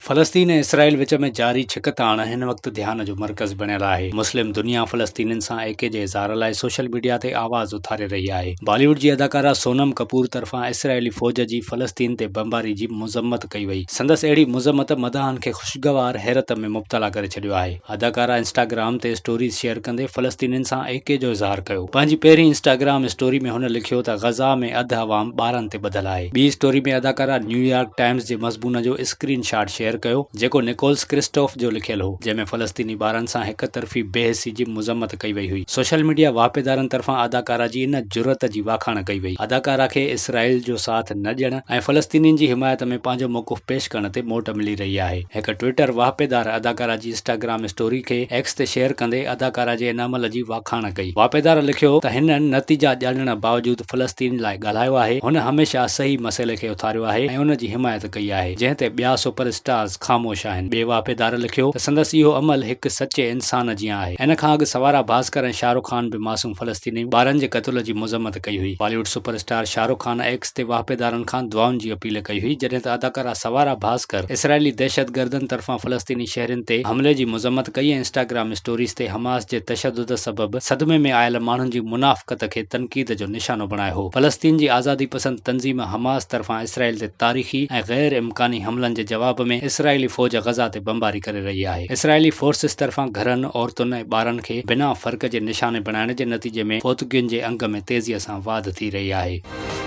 فلسطين ۽ اسرائيل وچ ۾ جاري ڇڪتاڻ هن وقت ڌيان جو مرڪز بڻيل آهي. مسلم دنيا فلسطينين سان ايڪي جي اظهار لاء سوشل ميڊيا تي آواز اٿاري رهي آهي. بالي ووڊ جي اداڪارا سونم ڪپور طرفان اسرائيلي فوج جي فلسطين تي بمباري جي مذمت ڪئي وئي. سندس اهڙي مذمت مداحن کي خوشگوار حيرت ۾ مبتلا ڪري ڇڏيو آهي. اداڪارا انسٽاگرام تي اسٽوريز شيئر ڪندي فلسطينين سان ايڪي جو اظهار ڪيو. پنهنجي پهرين انسٽاگرام اسٽوري ۾ هن لکيو ته غزه ۾ اڌ عوام ٻارن تي ٻڌل آهي. ٻي اسٽوري ۾ اداڪارا نيويارڪ ٽائمز جي مضمون جو اسڪرين شاٽ شيئر ڪيو، جيڪو نڪولس ڪرسٽوف جو لکيل هو، جنهن ۾ فلسطيني ٻارن سان هڪ طرفي بي حسي جي مذمت ڪئي وئي هئي. سوشل ميڊيا واهپيدارن طرفان اداڪارا جي ان جرئت جي واکاڻ ڪئي وئي. اداڪارا کي اسرائيل جو ساٿ نه ڏيڻ ۽ فلسطينين جي حمايت ۾ پنهنجو موقف پيش ڪرڻ تي موٽ ملي رهي آهي. هڪ ٽوئٽر واهپيدار اداڪارا جي انسٽاگرام اسٽوري کي ايڪس تي شيئر ڪندي اداڪارا جي ان عمل جي واکاڻ ڪئي. واهپيدار لکيو ته هن نتيجا ڄاڻڻ باوجود فلسطين لاء ڳالهايو آهي، هن هميشه صحيح مسئلي کي اٿاريو آهي ۽ ان جي حمايت ڪئي آهي، جنهن تي ٻيا سپر اسٽارز خاموش آهن. ٻئي واهپيدار لکيو ته سندس اهو عمل هڪ سچي انسان جيان آهي. ان کان اڳ سوارا ڀاسڪر ۽ شاهه رخ خان به معصوم فلسطيني ٻارن جي قتل جي مذمت ڪئي هئي. Bollywood super star Shah Rukh Khan X تي واهپيدارن کان دعائن جي اپيل ڪئي هئي، جڏهن ته اداڪارا سوارا ڀاسڪر اسرائيلي دهشتگردن طرفان فلسطيني شهرين تي حملي جي مذمت ڪئي ۽ انسٽاگرام اسٽوريز تي حماس جي تشدد سبب صدمي ۾ آيل ماڻهن جي منافقت کي تنقيد جو نشانو بڻايو هو. فلسطين جي آزادي پسند تنظيم حماس طرفان اسرائيل تي تاريخي ۽ غير امڪاني حملن جي جواب ۾ اسرائيلي فوج غزه تي بمباري ڪري رهي آهي. اسرائيلي فورسز طرفان گهرن، عورتن ۽ ٻارن کي بنا فرق جي نشاني بڻائڻ جي نتيجي ۾ فوتگين جي انگ ۾ تيزي سان واڌ ٿي رهي آهي.